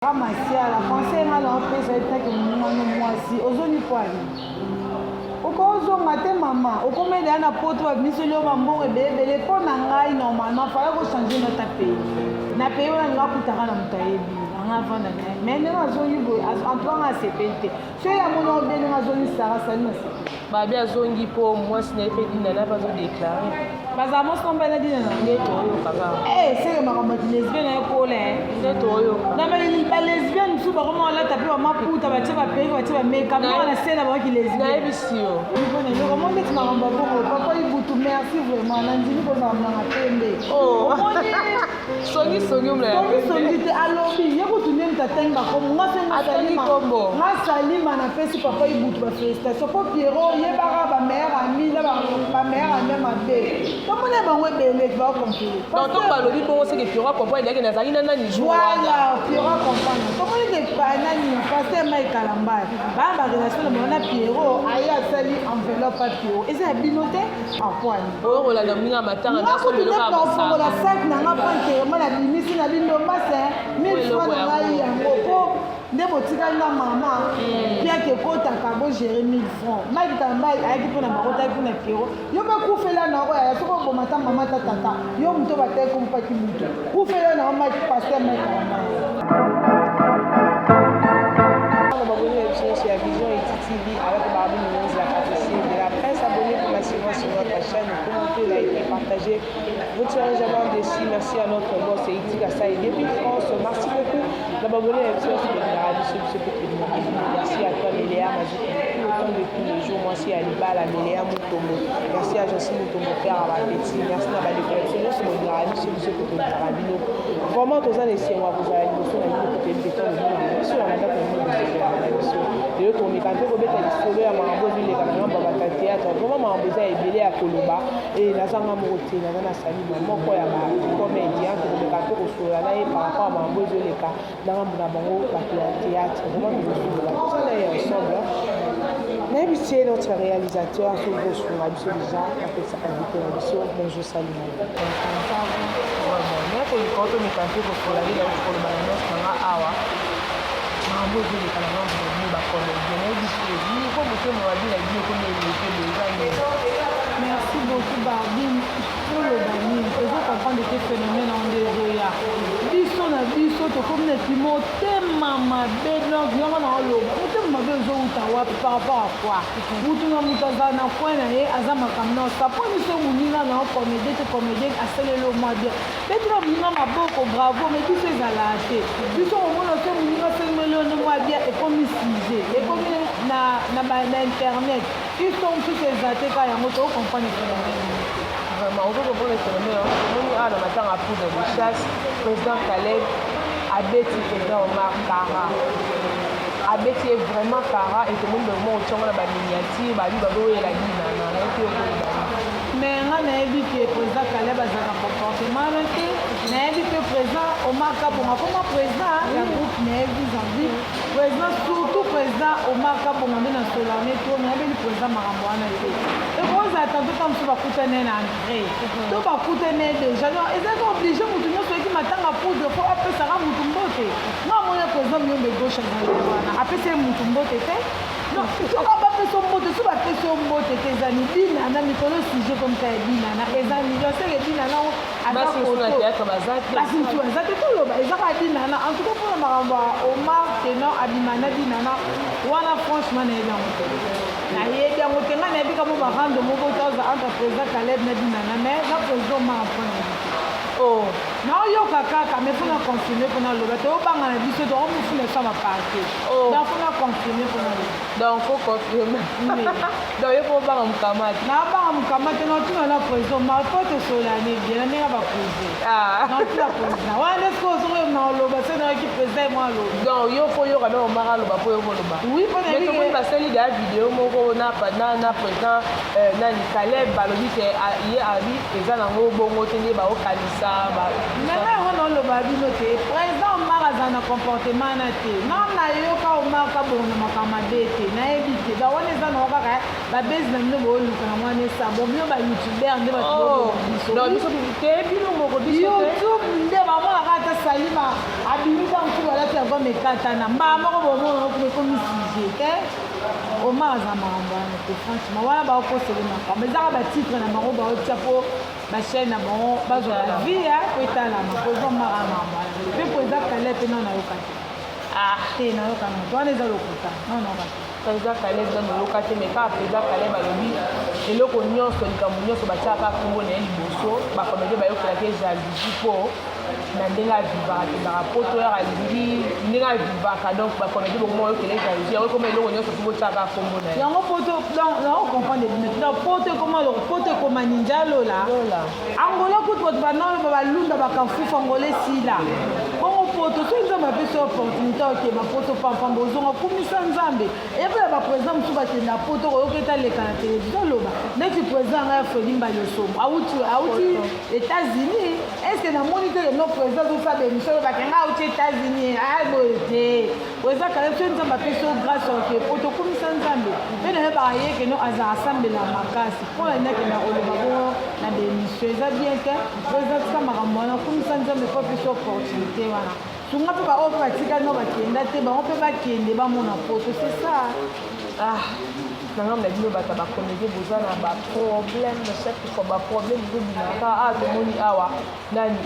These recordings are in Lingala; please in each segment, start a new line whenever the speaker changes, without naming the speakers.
Sarah Masiala, conseil nga na opesa ye take moninga no mwasi ozongi pwani okozonga te mama okomela ya na poto babimiseli yo bambongo ebele ebele mpo na ngai normalement fala kochange nota pays na pays wana nga akutaka na moto ayebi anga avanda na ye mais ndenge azongi boye en tout cas nga asepeli te soki amoni obe ndenge azongi sara sali na sepeli
Babi azongi mpo mwasi na ye mpe Dina na mpe azodeklare.
Bazala mwasi na mobali na Dina na.
Nde toyoka kaka.
Eh, seke makambo ya lesbienne na ekola eh.
Nde toyoka.
Na ba lesbienne mosusu bakoma kolata mpe bamaputa batie ba perruque batie ba make-up moko na se na bango ki lesbienne.
Nayebisi yo.
Mpona eloko omoni neti makambo ya bongo papa Ibutu merci vraiment nandimi kozala mwana pembe.
Oh.
Omoni
Songi songi omela ya
songi songi te alobi ye kutu nde moto atangi bakombo nga mpe
Atangi kombo.
Nga Salima napesi papa Ibutu ba félicitation mpo Pierrot yebaka ba meilleur ami na ba meilleur ami mabe tomoni bango ebele ba comprendre.
Donc ntango balobi bongo seke Pierrot comprendre yake nazalaki na nani jour wana.
Voilà, Pierrot comprendre. Tomoni ke nani pasteur Mike Kalambay baa ba relation na bango na Pierrot aye asali enveloppe ya Pierrot eza ya bino te apoani.
Oyo kolanda moninga matanga
Nga kutu nde nakofongola sac na nga mpo enterrement nabimisi na bindombase 1000 francs na ngai yango mpo nde botikali na mama piake ekotaka bogere 1000 francs Mike Kalambay ayaki mpo na bango tayaki mpo na Pierrot yo mpe kufela na oyo aya soki oboma ata mama ata tata yo moto bataki kompaki moto kufela na yo Mike pasteur Mike Kalambay.
Biso ya Vision et TV avec Barbie Munoz, la pâtissier de la presse. Abonnez-vous massivement sur notre chaîne, commentez, likez, partagez. Vous ne serez jamais déçus. Merci à notre boss Iti Kasai depuis France. Merci beaucoup d'abonner à biso Merci à toi Méléa Mazuki, tout le temps de tous les jours. Moi, c'est Alibala Méléa Mutombo. Merci à Jossi Mutombo, père à Petit. Merci à Bandeko na biso nyonso bolingaka biso biso mpe tolingaka bino. Vraiment toza na esengo ya kozala liboso na bino mpo toyebi ke ntango bino biso na bandako na bino bosepelaka na biso. Lelo tokomeka mpe kobeta lisolo ya makambo ezoleka na ngambo ya bato ya théâtre. Vraiment makambo eza ebele ya koloba e naza nga moko te, naza na Salima moko ya ba comédien, tokomeka mpe kosolola na ye par rapport ya makambo ezoleka na ngambo na bango bato ya théâtre. Vraiment tokosolola toza na ye ensemble. Nayebisi ye notre réalisateur soki kosunga biso déjà apesa invité na biso. Bonjour Salima. Vraiment nakoluka otomeka mpe kosolola nde nauti koloba na nyonso na nga awa makambo ezoleka na ngambo na bino bacomédien. Nayebi te niveau motema mabe na bino ekomi eleve boye, eza nini?
Merci beaucoup Barbie. Toloba nini, tozo comprendre te phénomène yango nde ezoya biso na biso tokomi neti motema mabe. Donc yango na oloba motema mabe ezowuta wapi par rapport à quoi? Mutu na mutu azala na coin na ye, aza makambo na osa mpo biso moninga na yo comédien te comédienne asaleli yo mwa bien, betela moninga maboko, bravo. Mais biso ezalaka te. Biso komona so moninga asalimeli yo nde mwa bien, ekomi sujet, ekomi na internet, histoire mosusu eza te kaka yango. Tocomprendre phénomène.
Vraiment ozo comprendre phénomène yango. Tomoni awa na matanga poudre de chasse, président Caleb abeti président Omar Kara, abeti ye vraiment kara e tomoni vraiment otiongo na baminiature babi bazoyela dinana naye te okoloba.
Mais nga nayebi ke président Caleb azalaka comportement wana te. Nayebi mpe président Omar Kabonga akoma président ya groupe na ye vis-à-vis président, surtout président Omar Kabonga nde na solane to nayebeli président makambo wana te. Ekozala tanto ta mosusu bakutani ye na entrée to bakutani ye déjà. Donc ezalaki obligé motu nyonso oyeki matanga poudre mpo apesaka motu mbote. Nga amoni président Muyombe Gauche azali wana, apesi ye motu mbote te. Non, soki bapesi yo mbote, so bapesi yo mbote te, ezali dinana mikolo sujet comme ça ya dinana eza million seke dinana ngo.
Basi mosusu na théâtre baza te.
Basi mosusu baza te, toloba eza kaka dinana. En tout cas mpona makambo ya Omar Tenor abima na dinana wana, franchement nayebi yango te, nayebi yango te. Ngai nayebi kamo barando moko toza entre président Caleb na dinana, mais na président Omar mpo nayebi te.
Oh.
Naoyoka kaka, mais mpona confirme mpona loba toobanga na biso tokomofunda so baparke. Donc mpona confirme mpona loba.
Donc faut confirmer. Donc yo mpo obanga mokamati?
Nabanga mokama te. Naotuna na président ma po tosolane bien na ndenge baprésident. Naotuna président wana nde sikoyo soki naoloba so nayoki président ye mwa alobi.
Donc yo fo yoka mpe Omar aloba mpo yo koloba.
Oui, mpo
Mais tomoni basali deya video moko na président nani Caleb, balobi ke ye abi eza nango bongo te nde baokanisa.
Nanga yango naoloba bino te, président Omar azala na comportement wana te. Na nayoka Omar Kabongo na makambo mabe te, nayebi te. Ba wana eza nango kaka babezi na bino booluka na mwana esa bon bino bayoutubeur nde bato
biso. Biso te, bino moko, biso te.
YouTube nde bamonaka ata. Salima abimi ntango mosusu balati yango mekatana mbala moko bomona okoma ekomi sujet te. Omar aza makambo wana te, franchement. Wana baokosele makambo, ezaka batitre na bango baotia mpo bachaine na bango bazwa bavie po etalama. Po eza Omar a makambo wana mpe po eza Caleb mpe nano nayoka te.
Ah.
Te, nayoka nano te, wana eza lokuta, nano nayoka te.
Président Caleb nano oyoka te, mais kaka président Caleb alobi eloko nyonso, likambo nyonso batiaka kombo na ye liboso. Bacomédien bayokelaki jalousie mpo na ndenge avivaka, akendaka poto, yaka alingi ndenge avivaka. Donc bacomédien bokoma oyokela jalousie yango, ekoma eloko nyonso mpo botiaka kombo na ye.
Yango poto, donc nao comprendre bino te. Donc poto ekoma loko, poto ekoma ninja lola.
Lola.
Angola kutu bato banaloba balunda bakafufu, Angola esila. Bongo poto, soki Nzambe apesi opportunité okeba poto pampamba, ozonga, kumisa Nzambe. Epe ya baprésident mosusu bakenda poto, koyoka ete aleka na télévision aloba neti président ngai ya Fredi Mbaliosomo auti États-Unis. Est-ce namoni te lelo président azosala baémission oyo bakenga auti États-Unis boye te? Président Caleb, soki Nzambe apesi yo grâce oke poto, okumisa Nzambe. Mpe nayebaka ye keno azala asambela makasi mpo na nini akenda koloba bongo na baémission? Eza bien te. Président, tika makambo wana, okumisa Nzambe mpo apesi opportunité wana. Sunga mpe baoyo mpe batikali no bakenda te, bango mpe bakende bamona poto, c'est ça.
Ah, na ngambo na bino bato ya bacomédie, boza na baproblème chaque fois, baproblème ezobimaka. Ah, tomoni awa nani,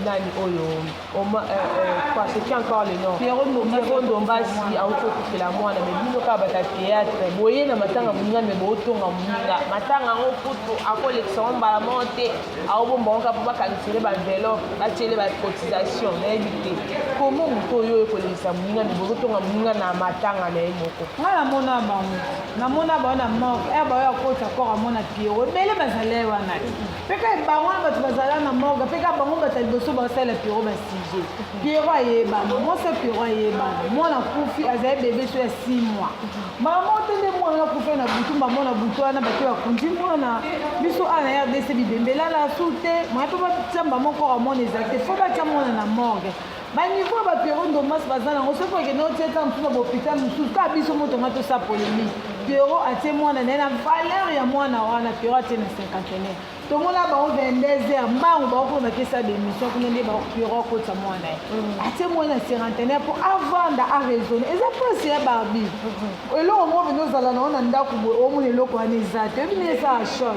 nani oyo, quoi, c'est qui encore le nom?
Pierrot Ndombasi.
Pierrot Ndombasi auti okufela mwana, mais bino kaka bato ya théâtre boye na matanga moninga, mais bootonga moninga matanga yango kutu akolekisa ngo mbala moko te, aobomba ngo kaka mpo bakangisele baenveloppe, batiele bacotisation. Nayebi te komo moto oyo oyo kolekisa moninga, mais bozotonga moninga na matanga na ye moko.
Nga namona bango, namona bango na morgue ere baoyo akota kor amona Pierrot, ebele bazala wana te. Mpe kaka bango wana bato bazala na morgue, mpe kaka bango bato ya liboso baosalela Pierrot basujet. Pierrot ayebana, mwasi ya Pierrot ayebana. Mwana akufi, azali bebe so ya 6 mois. Mama te nde mwana akufi na butu, mama na butu wana bake bakundi mwana. Biso awa na RDC bibembe elala su te, moya mpe batia mbama kor amona ezali te, fo batia mwana na morgue. Baniveau ya baPierrot Ndombasi baza nango, soki okende otia ta mosusu na bahôpital mosusu, kaka biso motonga tosala polémique. Pierrot atie mwana na ye na valeur ya mwana wana, Pierrot atie na cinquantenaire. Tomona bango 22 heures, mbangu bakokona bakesa bémission kuna nde Pierrot akotisa mwana ye, atie mwana na cinquantenaire mpo avanda araisonne. Eza mpasi ya Barbi. Eloko moko pene ozala nango na ndako boye, omona eloko wana eza te, oyebi nde esala choc.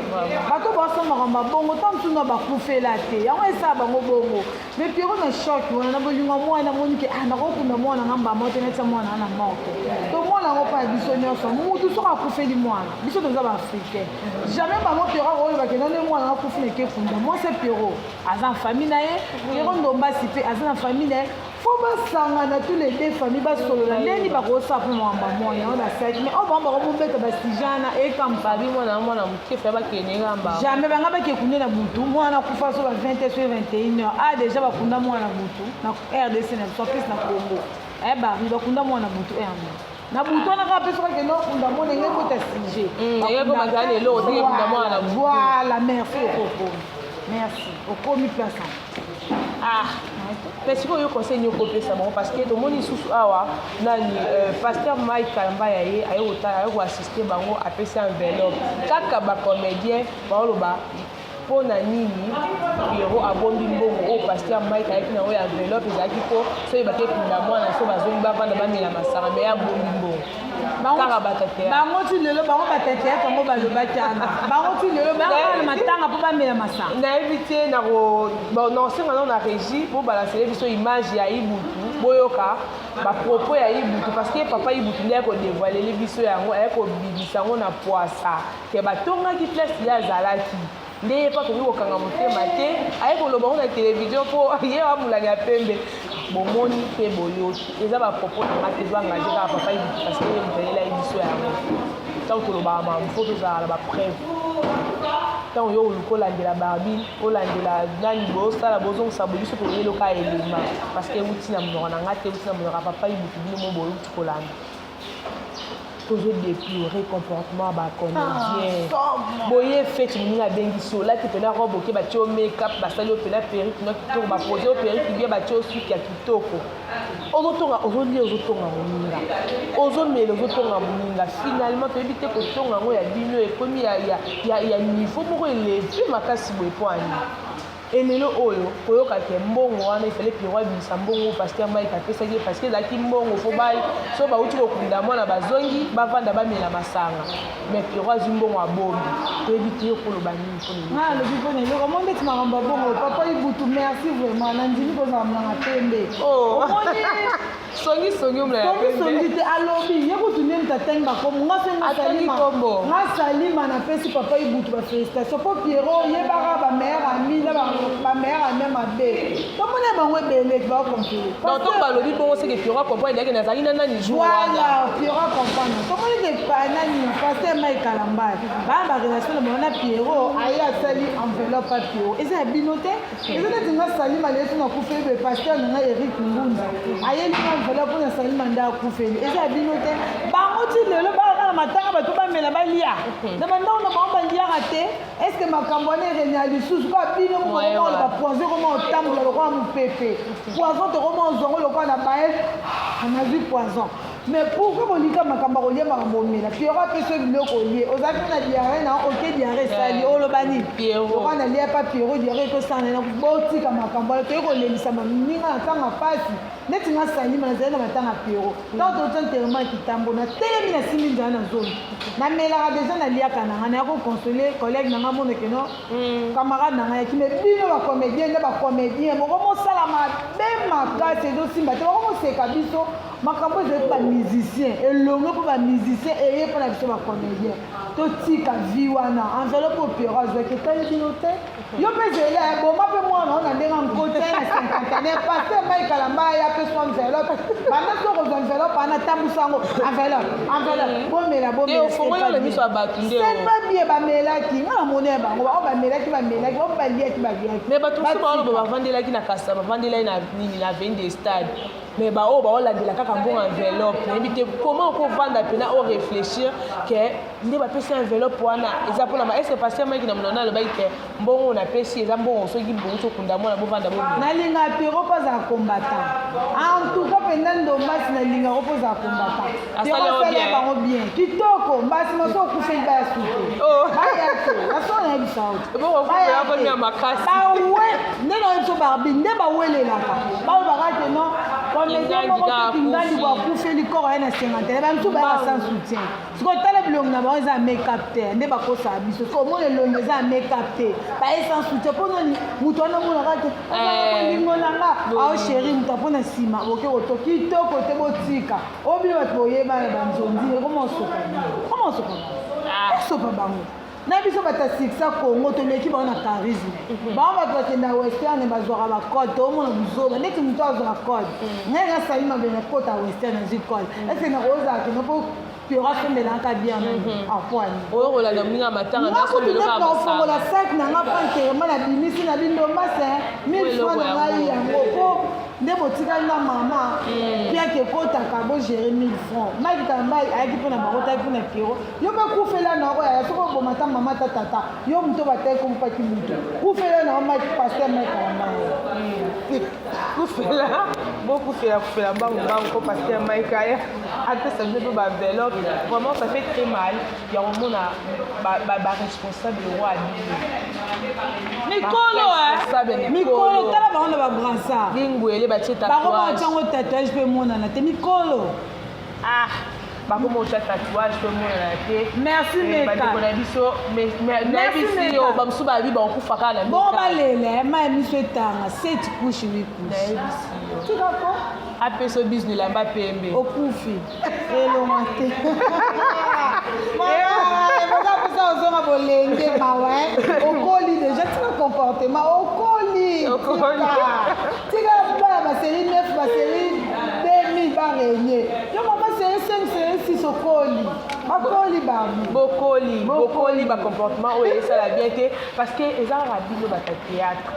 Bato basala makambo ya bongo, ta mosusu na bakufela te, yango esala bango bongo. Mais Pierrot na choc wana na bolingo mwana, amoni ke ah, nakokunda mwana nga mbama te, natia mwana na morte. Tomona yango mpa ya biso nyonso, mutu soki akufeli mwana, biso toza baafricain, jamais bango Pierrot oyo bakenda nde mwana akufi na ekekunda. Mwasi Pierrot aza na famille na ye, Pierrot Ndombasi mpe aza na famille na ye, fo basangana tous les deux famille, basolola ndeni bakosala mpo makambo ya mwana yango basalaki. Mais oyo bango bakomobeta basujet wana ekampa.
Babi mwana mwana moke fa bakende ngamba.
Jamais banga bakekunde na butu. Mwana akufa so ba 20 so 21 heures. Ah, déjà bakunda mwana butu na RDC na biso, plus na Congo. Bari bakunda mwana butu r na butu wana kaka mpe soki akende okunda mwana enge ekota sujet.
Enge ekoma zala lelo, otiki ekunda mwana na butu.
Voilà, merci, okokomi, merci, okomi place.
Ah, mais sikoyo yo conseil nini okopesa bango? Parce que tomoni lisusu awa nani, pasteur Mike Kalamba ya ye aye kotala, aye koassiste bango, apesi enveloppe. Kaka bacomédien baoloba mpo na nini Pierrot abombi mbongo oyo pasteur Mike ayaki nango ya enveloppe? Ezalaki mpo soki bake kunda mwana, so bazongi, bavanda bamela masanga, mais abombi mbongo kaka bato ya théâtre.
Bango ti lelo, bango bato ya théâtre yango balobaki wana, bango ti lelo bango na matanga mpo bamela masanga.
Nayebi te, nakosenga nano na régie bobalansele biso image ya Ibutu, boyoka bapropos ya Ibutu, parce que papa Ibutu nde aye kodévoiler biso yango, aye kobimisa yango na poasa ke batongaki place ye azalaki. Nde ye mpe akoki kokanga motema te, aye koloba ngo na télévision mpo ye amulani ya pembe. Bomoni mpe boyoki, eza bapropos na nga te, ezo engage kaka papa Ibutu, parce que ye moto ayelaki biso yango. Ntango tolobaka makambo, fo tozala na bapreuve. Ntango yo oluka olandela Barbi, olandela nani boye, osala bozongisa boye, biso toyeloka elema, parce que euti na monoko na nga te, euti na monoko ya papa Ibutu. Bino mo boyuti kolanda, tozodéplorer comportement ya bacomédien boye. Feti moninga abengisi, olati mpena robe, oke, batie yo make-up, basali yo mpena perruque no kitoko, bapose yo perruque bien, batie yo suki ya kitoko, ozotonga, ozolia, ozotonga moninga, ozomela, ozotonga moninga. Finalement toyebi te kotonga yango ya bino ekomi ya niveau moko élevé makasi boye mpo ani. Elelo oyo koyoka ke mbongo wana ifale Pierrot abimisa mbongo oyo pasteur Mike apesaki ye parce que ezalaki mbongo fo ba so bawuti kokunda mwana bazongi bavanda bamela masanga mais Pierrot azwi mbongo abombi toyebi te yo okoloba nini mpo na eloko
Nga nalobi mpo na eloko omoni ndeti makambo ya bongo papa Ibutu merci vraiment nandimi kozala mwana pembe
Oh.
omoni
Songi songi omela ya
Songi
pembe.
songi te alobi ye kutu nde moto atangi bakombo nga soki nga
Atangi
Salima
kombo.
nga Salima napesi papa Ibutu ba félicitation po Pierrot yebaka ba meilleur ami na ba meilleur ami ya mabe tomona bango ebele ba comprendre
Donc ntango balobi bongo seke Pierrot acomprendre yake nazalaki na nani jour wana.
Voilà, Pierrot comprendre. Tomoni ke pa nani pasteur Mike Kalambay baa ba relation na bango na Pierrot aye asali enveloppe ya Pierrot eza ya bino te eza neti nga Salima lelo soki nakufeli boye pasteur na nga Eric Ngunza ayeli nga enveloppe mpo na Salima nde akufeli eza ya bino te bango ti lelo bayaka na matanga bato bamela balia na bandako na bango baliaka te est ce que makambo wana erenya lisusu kaka bino moko
Moyen
oloba
wapi.
poison ekoma otambola lokola mopepe poison tokoma ozwa yango lokola na baye nazwi poison Mais pourquoi bolika makambo ya kolia makambo omela Pierrot apesi yo biloko olie ozalaki na diarrhée na oke diarrhée esali
Eh,
oloba nini
Pierrot.
lokola nalia pa Pierrot diarrhée ekosala na botika makambo wana toyei kolelisa moninga na ntanga mpasi neti nga salima nazali na matanga Pierrot ntango touti enterrement ya kitambo natelemi nasimbi nzala na zolo namelaka deja naliaka na nga naya kokonsole collègue na nga moneke no camarade na ngai yaki me bino bacomédien nde bacomédien bokomosala mabe makasi ezosimba te bokomoseka biso Makambo ezali mpo ba musicien elongue mpo ba musicien eye mpo na biso ba comedien totika vie wana enveloppe oyo Pierrot azwaki etali bino te yo mpe zela boma mpe mwana oyo na ndenge nkota na cinquantenaire pasteur Mike Kalamba aya mpe so enveloppe banda so kozwa enveloppe wana tambusa yango enveloppe enveloppe bomela bomela
ofongoli na miso ya bato nde
c'est pas bien bamelaki nga na moni ya bango oyo bamelaki bamelaki oyo baliaki baliaki
mais bato mosusu baoloba bavandelaki na kasa bavandelaki na nini na avenue de stade Mais ba oyo baolandela kaka mbongo enveloppe nayebi te comment okovanda mpena o réfléchir ke nde bapesi enveloppe wana eza mpona ma est-ce pasteur Mike na monana alobaki ke mbongo oyo napesi eza mbongo soki bouti okunda mwana bovanda bomela
nalingaka Pierrot mpo azala combattant en tout cas mpenza ndombasi nalingaka mpo azala combattant
Asali yango
asali
bien.
bango bien kitoko mbasi moso okufeli baya suki
Oh.
baya te naso nayebisa yo te.
Ebongo okufa
Baya
yango
te.
ya makasi.
bawe nde nayebi so barbi nde bawelelaka balobaka ke non comédien moko
Kingandi
kingandi
akufi.
akufeli koro ye na cinquantaine bamisusu bayaka sans soutien sikoyo tala bilongi na bango eza ya make-up te nde bakosaka biso sikoyo omona elongi eza ya make-up te baye sans soutien mpo nani moto wana omonaka te
Eh.
bolingo na nga ao chéri moto apo na nsima boke koto kitoko te botika oyo bino bato boyebana banzonzi ekoma osopa koma osopa
Ah.
osopa bango na biso bato ya succès congo toleki bango na charisme bango bato bakenda western bazwaka bacode toomona buzoba ndeti moto azwaka code ngai nasali mabe na kota western nazwi code ese nakozala kende mpo Pierrot asombelaka bien apoani
oyo kolanda moninga matanga
nga kutu
nasombelaka
nde nakofongola
masanga
sac na nga mpo enterrement nabimisi na bindombase 1000 francs na ngai yango mpo nde botikali na mama piake ekotaka bogere 1000 francs Mike Kalambay ayaki mpo na bango tayaki mpo na Pierrot yo mpe kufela na oyo aya soki oboma ata mama ata tata yo moto bataki komopaki moto kufela na yo Mike pasteur Mike Kalambay
kufela bokufela kufela mbangu mbangu mpo pasteur Mike aya apesa biso mpe baenveloppe vraiment ça fait très mal ya komona baresponsable roi bino
mikolo
Baresponsable
mikolo tala bango na babrassard
lingwele batie
bango
tatouage
baotyango tatouage mpe emonana te mikolo
ah bakoma otya tatouage mpe emonana te
merci
Eh, bandeko
meka
na biso
Merci,
nayebisi
Meka.
yo bamosusu bayebi bakokufa kaka na
bongo
meka.
balela ma ya miso etanga 7 couche 8 couche
nayebisi yo
tika ko
apesa yo biso elamba pembe
okufi elonga te boza mposa ozonga bolenge mawa okoli deja tika comportement okoli
Okoli.
tika bana basérie 9 basérie 2000 barenie yo mama série 5 série 6 okoli bakoli bango
bokoli bokoli bacomportement oyo esala bien te parce que eza kaka bino bato ya théâtre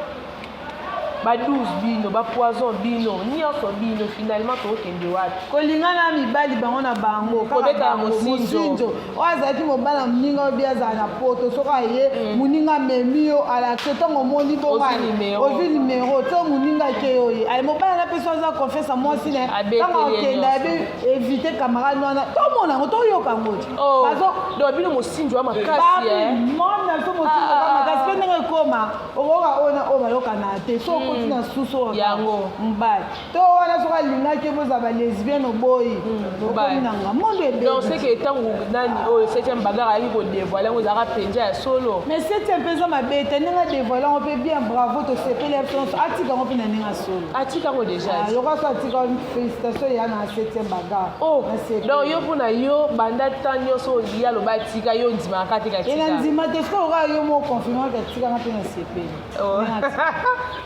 ba 12 bino bapoison bino nyonso bino finalement tokokende wapi
kolinga na mibali bango na bango kaka
Kobetaka
bango,
mosinzo.
mosinzo oyo azalaki mobala moninga oyo bi azala na poto soki aye moninga amemi yo alakisi ntango omoni bongo
Ozwi numero.
ozwi numero to moninga ake yo ye ale mobala na mpe so aza confiance ya mwasi na ye
Abeteli
ntango
ye
akenda
nyonso.
ayebi évite camarade wana tomona yango toyoka yango te
Oh,
bazo
donc bino mosinzo ya makasi eh.
mona biso mosusu makasi mpe ndenge ekoma okoyoka oyo na oyo bayokana te so okoti na susu
Yango.
Mobali to wana soki alingaki bozala balesbienne, oboyi, okomi nanga monde.
Donc c'est
ebebi.
Que ntango nani oyo septième bagarre ayaki kodévoiler yango, ezalaka mpenza ya solo?
Mais septième mpe eza mabe te, ndenge adévoiler yango mpe bien, bravo, tosepeli ya biso nyonso. Atika yango mpe na ndenge ya solo.
Atika yango déjà.
Lokola so atika, félicitation eya na septième bagarre.
Oh.
Nasepeli.
Donc yo, mpona yo, banda temps nyonso ye aloba atika, yo ondimaka te
Ena
katika?
Ndima te, soki okoka yo moko confirme atikanga mpe nasepeli.
Oh.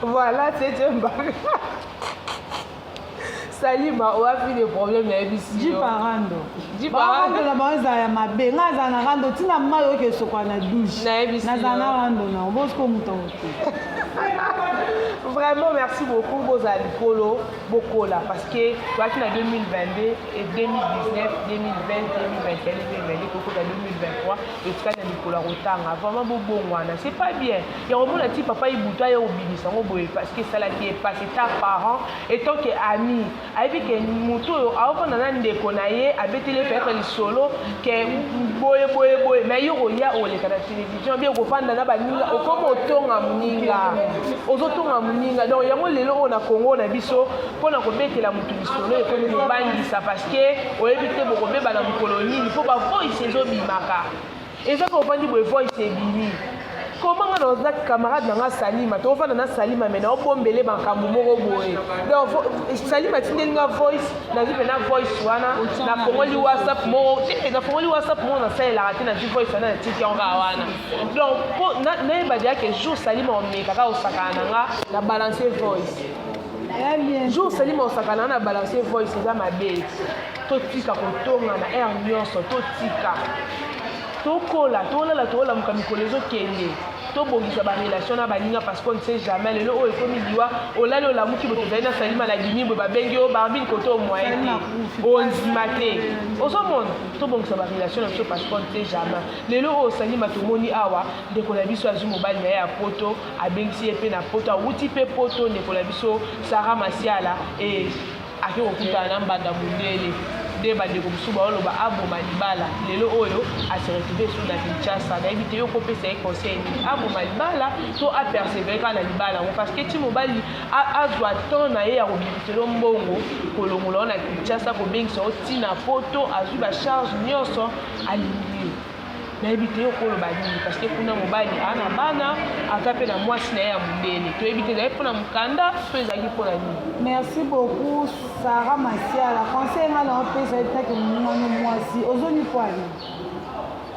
Voilà, septième bagarre, Salima oafi de problème nayebisi yo.
Jipa rando.
Jipa.
Barando na bango ezala ya mabe. Ngai azala na rando ntina mai oyoka esokola na douche.
Nayebisi
Nazala
yo.
na rando na bosiko moto yango te.
Vraiment, merci beaucoup. Bozala likolo, bokola, parce que toyaki na 2022 et 2019, 2020, 2021, 2022, kokota 2023, etikali na mikolo ya kotanga. Vraiment, bobongwana, c'est pas bien ya komona ti papa Ibutu aye kobimisa yango boye, parce que esalaki ye pasi. Eta parent etant que ami, ayebi ke motu oyo aofanda na ndeko na ye, abeteli ye peut-être lisolo ke boye boye boye, mais yo koya oleka na télévision bien, kofanda na baninga, okoma otonga moninga, ozotonga moninga. Donc yango lelo oyo na Congo na biso, mpona kobetela motu lisolo ekomi kobangisa, parce que oyebi te bokobeba na mokolo nini, mpo bavoice ezobimaka. Eza ko ovandi boye, voice ebimi. Koma nga naza camarade na nga Salima, tofanda na Salima, me naobombele makambo moko boye. Donc Salima atindeli nga voice, nazwi mpena voice wana, nafongoli WhatsApp moko te, nafongoli WhatsApp moko nasalelaka te, nazwi voice wana, natiki yango kaka wana. Donc mpo nayeba deya ke jour Salima omekaka osakana na nga, na balance voice.
Ya bien.
Jour Salima osakana na nga, na balance voice. Eza mabe. Totika kotonga na aire nyonso, totika, tokola, tolala, tolamuka, mikolo ezokende, tobongisa barelation na baninga, parce qu'on ne sait jamais. Lelo oyo ekomi liwa, olali, olamuki boye, tozali na Salima na dimi boye, babengi yo Barbine kote omoyen te, ondima te, ozomona. Tobongisa barelation na biso, parce qu'on ne sait jamais. Lelo oyo Salima tomoni awa, ndeko na biso azwi mobali na ye ya Poto, abengisi ye mpe na Poto, awuti mpe Poto, ndeko na biso Sara Masiala e ake kokutana na mbanda mondele. Nde bandeko mosusu baoloba aboma libala. Lelo oyo ase retrouve esu na Kinshasa. Nayebi te, yo kopesa ye conseil nini? Aboma libala to apersévérer kaka na libala yango? Parce que ti mobali azwa temps na ye ya kobimiselo mbongo, kolongola yo na Kinshasa, kobengisa yo ntina Poto, azwi bacharge nyonso, alingi yo. Nayebi te, yo koloba nini? Parce que kuna mobali aa na bana, aza mpe na mwasi na ye ya mondele. Toyebi te ezalaki mpona mokanda to ezalaki mpona nini.
Merci beaucoup. Sara Masiala, conseil nga na opesa ye take moningano mwasi, ozongi pwani,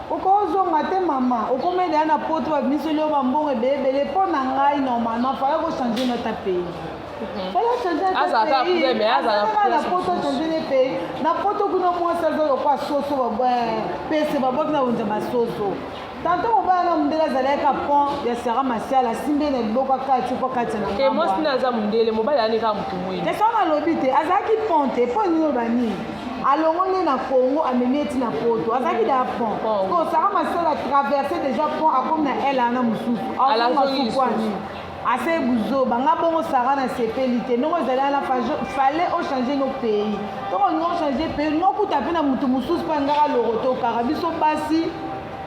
okozonga te mama, okomela ya na Poto, babimiseli yo bambongo ebele. Mpo na ngai, normalement fallait kochanger nota pays, fallait changer.
Azalaka kuna, mais azala
na
place
Poto.
mosusu.
Changer ne pays na Poto kuna, mwasi aza lokwa soso, pese babwaki na wenza basoso. Tanto mobala na mondele azalaki pont ya Sara Masiala, asimbi na liboko akati mpo kati na
Ke
ngambo
mwasi
wana.
na aza mondele, mobali ayani kaka motu mwini.
Te, soki nalobi te azalaki pont te, mpo nini oyo banini alongoli na Congo, amemi eti na Poto, azalaki da pont.
Pont, oui.
Ko Sara Masiala traverse déjà pont, akomi na ele wana mosusu.
Ala
azonga
azongi
suku
lisusu.
Ani ase buzoba nga bongo. Sara, nasepeli te ndenge ozali wana. Fallait ochanger no pays. Ntongo olingi ochanger pays, olingi okuta mpe na motu mosusu mpe alingaka lokoto kaka. Biso basi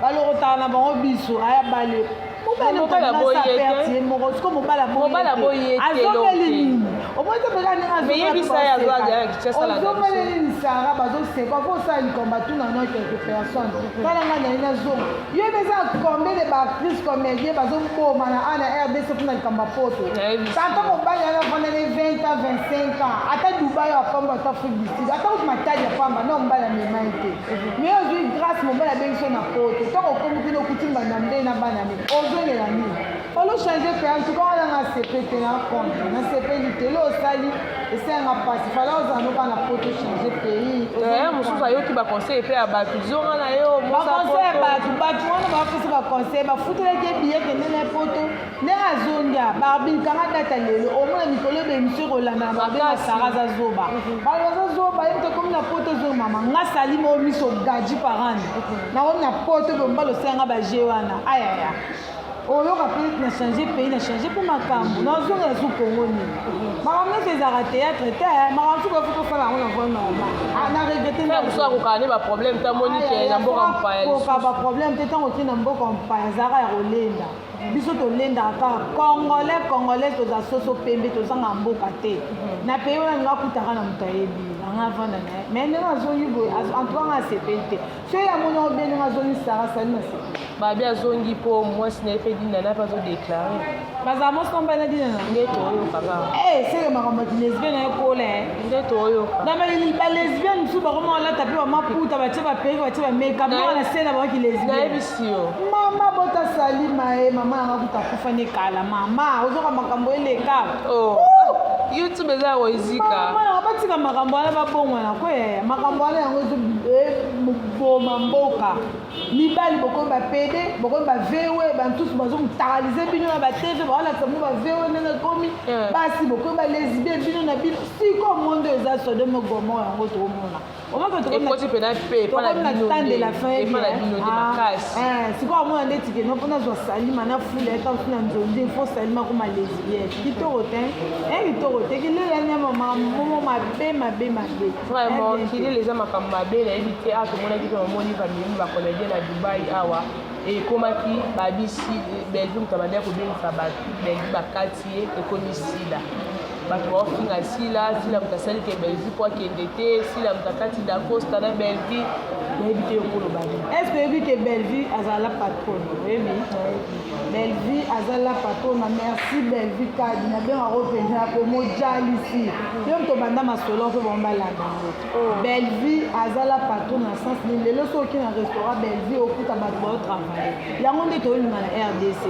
balokotaka na bango, biso aya bale.
Mobali aboyi ye te.
Ye moko siko mobali.
Mobali aboyi ye te,
Azongeli
eloko te.
nini? Omoi te mpenza ndenge.
Mais yebisa ye azwa aza na Kinshasa, alanda biso.
Ozongeli nini, Sara? Bazoseka po osala likambo, batuna no quelque personne. Tala nga na ye, nazonga. Yo ebe eza combien de baactrice comédien bazoboma na a na RDC mpona likambo ya Poto?
Nayebisi.
Tanto mobali wana afandani 20 ans, 25 ans, ata Dubai oyo apamba, ata Afrique du Sud, ata kutu Matadi apamba na mobali amema ye te. Mais ozwi grâce, mobali abengi so na Poto. Ntango okomi kuna, okuti mbanda nde na bana ne, ozongela nini? Fallait changer pays. En tout cas wana nga sepe te na contre, nasepeli te. Elo osali esenga mpasi. Fallait ozala noka na Poto, changer pays.
Mosusu ayoki baconseil mpe ya bato, zonga na yo.
Baconseil ya bato, bato wana bapesa baconseil, bafutelaki ebiye kende na Poto. Ndenge azongia Barbine, kanga data lelo, omona mikolo ebe émission kolanda na babenga. Sara aza zoba, bato baza zoba. Ye moto akomi na Poto, ezonga mama nga salima oyo miso gaji parane nakomi na Poto boye, mobali osalanga baje wana ayaya. Oyoka mpe na change pays, na change mpe makambo, nazongela su Kongo. Nini, makambo nyonso ezalaka théâtre te. Makambo suku afu tosala yango na voie normal. Na regretter.
Mosusu akokaka nde baproblème te, amoni ke na mboka mopaya.
Koka baproblème te. Ntango otie na mboka mopaya, ezalaka ya kolenda. Biso tolendaka kaka Congolais. Congolais toza soso pembe, tozanga mboka te. Na pays wana ninga akutaka na moto ayebi anga avanda na ye, mais ndenge azongi boye, en tout cas nga asepeli te. Soki amoni obe ndenge azongi, Sara Sali na sepeli.
Babi azongi mpo mwasi na ye mpe Dinana mpe azodéclarer.
Bazala mwasi na mobali na Dinana?
Nde toyoka kaka.
Seke makambo ya kilesbienne na ye kola.
Nde toyoka.
Na balesbienne mosusu bakoma kolata mpe bamaputa, batie baperruque, batie bamakeup moko na se na bango kilesbienne.
Nayebisi yo.
Mama bota Salima ye, mama yanga kuta akufa ne kala. Mama ozoka makambo eleka.
Oh. YouTube eza kozika.
Mama yanga, batika makambo wana, babongwana koyaya makambo wana. Yango ezoboma mboka. Mibali bokomi bapédé, bokomi bavewe, bamisusu bazomutakalize bino na baTV, baolakisa bino bavewe ndenge ekomi. Basi bokomi balesbienne, bino na bino. Siko monde eza Sodome Gomorrhe, yango tokomona.
Ekoti mpena mpe epa na
bino
de la fin. Epa na bino nde makasi.
Sikoyo amona nde tikeno mpona zwa Salima na fula eta mosu na nzonzi. Fo Salima koma lesbienne, kitoko te, kitoko te. Kilela nyama momo mabe mabe mabe.
Vraiment, kilele eza makambo mabe. Nayebi te, awa tomonaki mpe bamoni bamemi bacomédien na Dubai. Awa ekomaki babisi Bellevue, moto abandaki kobengisa bato Bellevue, bakati ye, ekomi Sila. Bato baofinga Sila, Sila moto asali ke Bellevue mpo akende te, Sila moto akati Dacosta na Bellevue. Nayebi te, yokoloba nini?
Est ce que oyebi ke Bellevue azala patronne? Oyebi Bellevue azala patronne? Merci Bellevue Kadi, nabengako mpenza komojalisi yo moto banda masolo mpe bango balanda yango. Bellevue azala patronne na sens nini? Lelo soki oki na restaurant Bellevue, okuta bato baotravaille. Yango nde toyolinga na RDC.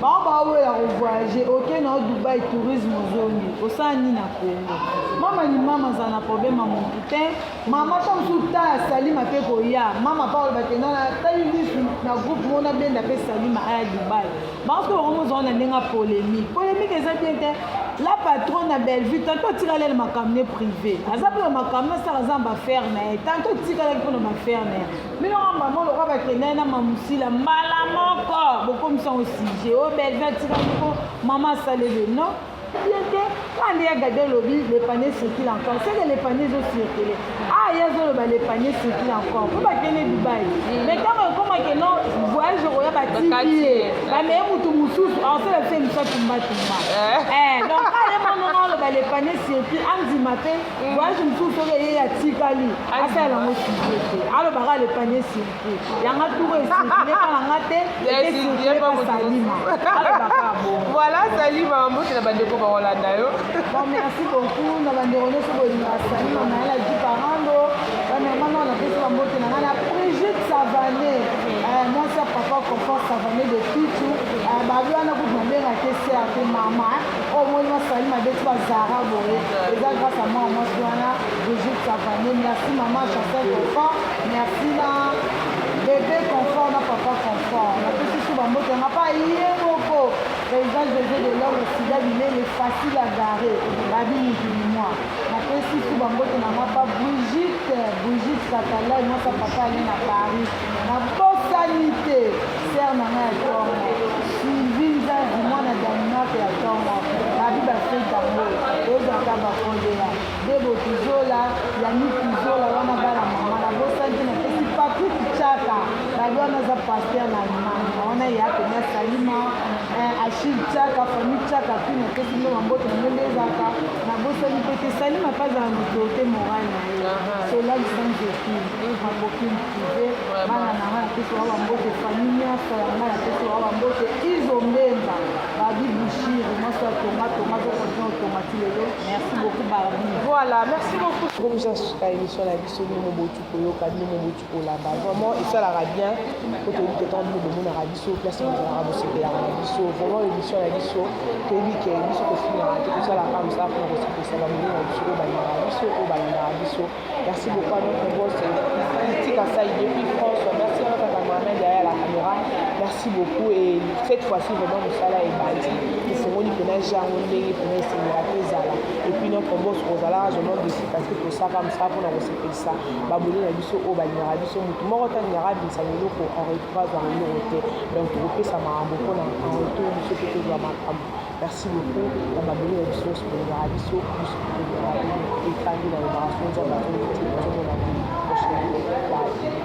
Bango baowela kovoyage, oke na Dubai, tourisme, ozongi, osala nini na Congo? Mama ni mama azala na problème ya motu te. Mama ta mosusu ta ya Salima mpe koya, mama pa oloba te tali lisu na groupe moko nabenda mpe Salima aya Dubai. Bango soki bango mozala na ndenge ya polémique, polémique eza bien te. La patronne na Bellevue, tanto atikali na makambo ne privé, aza mpona makambo nasala, aza na baaffaire na ye. Tanto otikalaki mpona baaffaire na ye, bino mama lokwa bakendaki na mamusila mbala moko, bokomisa ngo sujet oyo Bellevue atikali mpo mama asalele. Non, bien te. Kaka nde ya Gabi alobi le panier circule encore, c'est que le panier ezocircule. Ah, ye azoloba le panier circule encore mpo bakende Dubai, mais ntango ekomake non, voyage okoya, batiki ye, bameye mutu mosusu aosala biso émission tumbatumba. Donc aye mononga oloba le panier circule, andima mpe voyage mosusu soki eye atikali, asala yango sujet te. Alobaka le panier circule, yanga turo ecircule mpa nanga te, ecircule pa Salima, alobaka bongo.
Voilà, Salima, mbote na bandeko bakolanda yo.
Bon, merci beaucoup na bandeko nyonso bolingaka Salima Mayala Juparando. Bamama napesi bambote na ngai na Brigitte Savane, mwasi ya papa Confort Savane de Pichu. Babi wana kutu nabengaki ser te, mama oyo moni masalima beti bazara boye, eza grâce à mwana mwasi wana Brigitte Savane. Merci mama Chancel Confort, merci na bébé Confort na papa Confort. Napesi su bambote yanga pa ye moko président José de l'Homme Sida Bilele, facile à garer, babi mokili mwa. Napesi su bambote nanga pa Brigitte, Brigitte Katalai, mwasa papa ale na Paris. Nabosani te ser na ngai ya ntongo Sylvie Nzazi, mwana Danemark ya ntongo, babi bafete yango ozwaka bakolela Debo Tuzola, Yani Tuzola wana bana mama. Nabosani te, napesi Patrik Chaka, babi wana aza pasteur na Allemagne wana ya pena Salima, Achille Chaka, famille Chaka pi. Napesi bino bambote na ndenge ezalaka. Nabosani mpe te Salima mpe azala na autorité morale na ye Solange sans aucune makoki privé. Bana na ngai napesi bango bambote, famille nyonso ya ngai napesi bango bambote. Izo Mbemba, babi Bushiri, mwasi ya tonga tonga, azokontinue kotonga ti lelo. Merci beaucoup Barbi.
Voilà, merci beaucoup. Komisa suka émission na biso. Bino mobotu koyoka, bino mobotu kolanda, vraiment esalaka bien po toyebi ke ntango bino bomonaka biso place bozalaka, bosepelaka na biso. Vraiment, émission na biso, toyebi ke biso tofingaka te, tosalaka mosala mpona kosepelisa bamoni na biso oyo balingaka biso, oyo balandaka biso. Merci beaucoup à notre boss Tika Saï depuis France. Merci à notre cameraman derrière la caméra, merci beaucoup. Et cette fois-ci vraiment mosala ebandi, efongoli mpena jango ndenge mpena esengela te ezala. Et puis Notre boss kozalaka vraiment déçu, parce que tosaka mosala mpona kosepelisa babone na biso oyo balingaka biso. Motu moko te alingaka abimisa eloko, en retour azwaka eloko te. Donc tokopesa makambo mpona en retour biso mpe tozwa makambo. Merci beaucoup na babone na biso nyonso bolingaka biso, biso mpe tolingaka bino. Ekangi na lobaka so Nzambe azongi te, tozomona bino prochaine. Bye.